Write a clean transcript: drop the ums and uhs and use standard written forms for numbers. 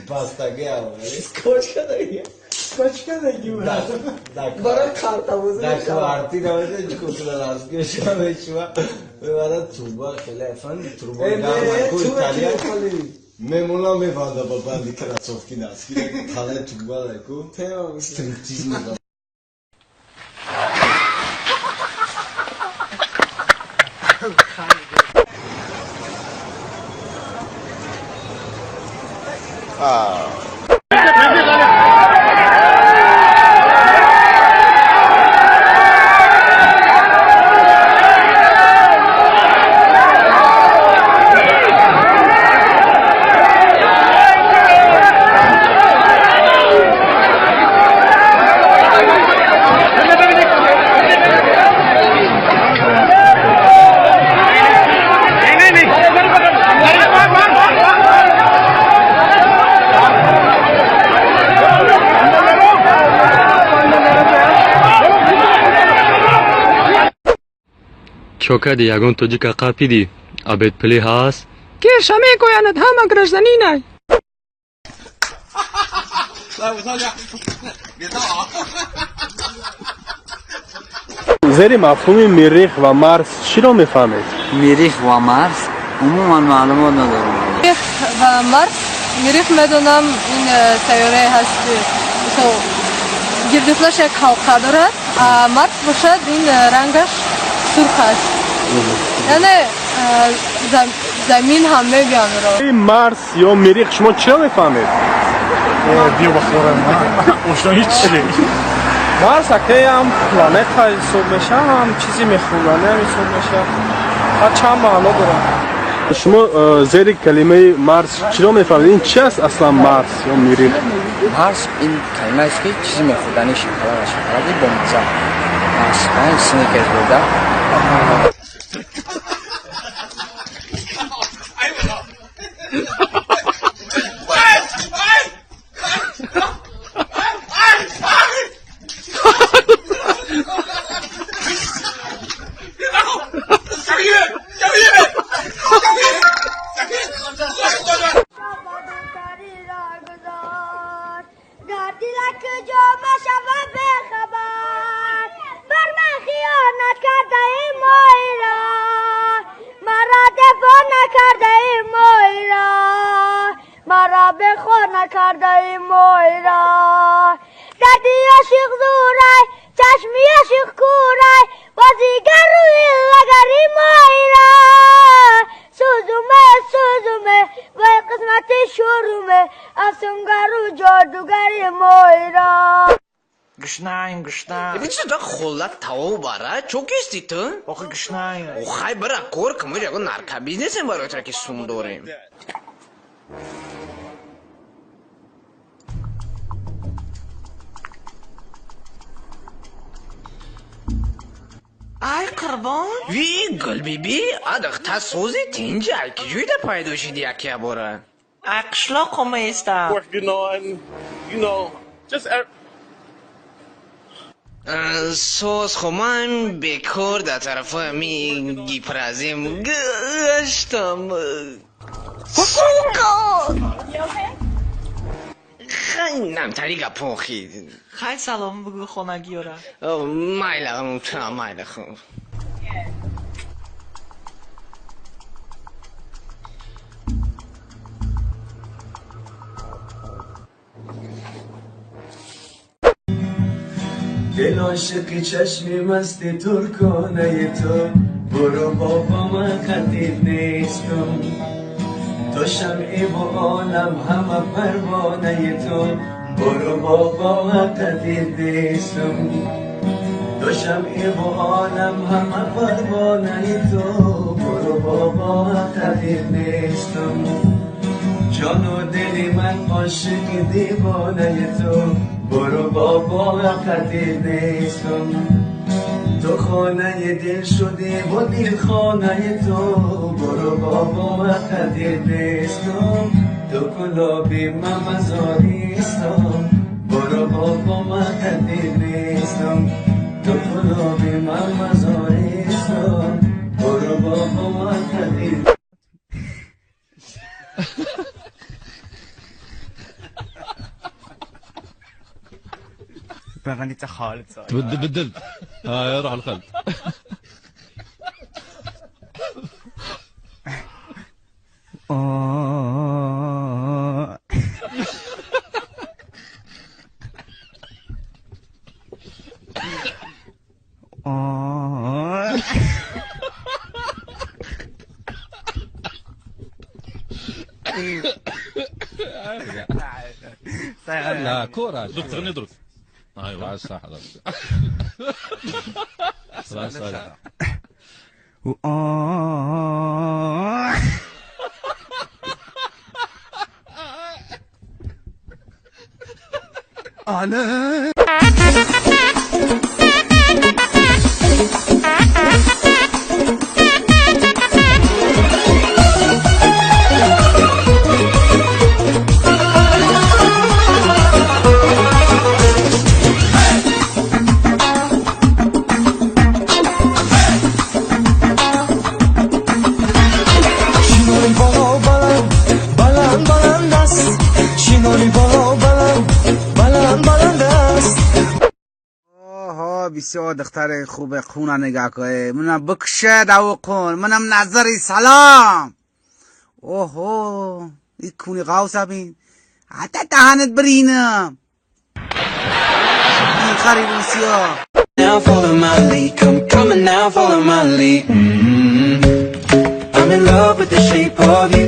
Бастагиам. Скотч кадаги. Скотч кадаги брат. Барои картабозӣ. Дар квартира меша чикор кунад аскишва мешва. Мебарад труба хеле афан труба гарма ку Италия. Мемона мебанда ба банди кроссовки носки талаи труба даку. Стриптиз мекунад. Чокади ягон тоҷика қапидӣ, абедпулӣ ҳаст? Кеша мегӯянд ҳама гражданинай. Зери мафҳуми Миррих ва Марс чиро мефаҳмед? Миррих ва Марс умуман маълумот надорам. Миррих ва Марс, Миррих медонам ин сайёрае ҳаст ки мисол гирди худаш як ҳалқа дорад, а Марс бошад ин рангаш сурх аст. Яъне замин ҳам мегӯянд. Марс ё Миррих шумо чиро мефаҳмед? Биё ба хорам, ошно ҳеч чи. Марс акаям планета ҳисоб мешавад, ҳам чизи мехӯрданиам ҳисоб мешавад. Ҳар чанд маъно дорад. Шумо зери калимаи Марс чиро мефаҳмед? Ин чи аст аслан Марс ё Миррих? Марс ин калимаест ки чизи мехӯрдании шоколад аст, шоколади бомазза. Марс Сникерс буда. Гушнаем, гушнаем. Бичи да холат тао бара, чо кисти ту? Охи гушнаем. Охай бара кор кам ягон наркобизнесем барои тра ки сум дорем. Ай қурбон. Ви Гулбиби, адахта сози тинҷа, ай ки ҷойда пайдо шиди якя бора? Ай қишлоқ омаистам. You know, and you know, just Соз хо ман бекор дар тарафҳои ми гипразем гаштам. Сука! Хай намтари гапохи. Хай салом бугӯ хонагиёра. Майла, майла хуб. دل عاشق چشمی مست ترکانه تو، برو بابا من خطیب نیستم، تو شمعی و عالم همه پروانه تو، برو بابا من خطیب نیستم، تو شمعی و عالم همه پروانه تو، برو بابا من خطیب نیستم، جان و دل من عاشق دیوانه تو، برو بابا من خطیب نیستم، تو خانه دل شدی و دل خانه تو، برو بابا من خطیب نیستم، تو کلابی من مزاریستم، برو بابا من خطیب نیستم، تو کلابی من مزاریستم، برو بابا من خطیب. نغني تاع خالد. تبدل بدلت. ها روح الخالد. لا كرة دوك تغني درك. ايوا صح صح. على بسیار دختر خوب خونه نگاه کنه منم بکشه دو کن منم نظری سلام. اوهو این کونی قوس بین حتی دهنت برینم این خری روسیا. Now follow my lead, come coming now, follow my lead. I'm in love with the shape of you.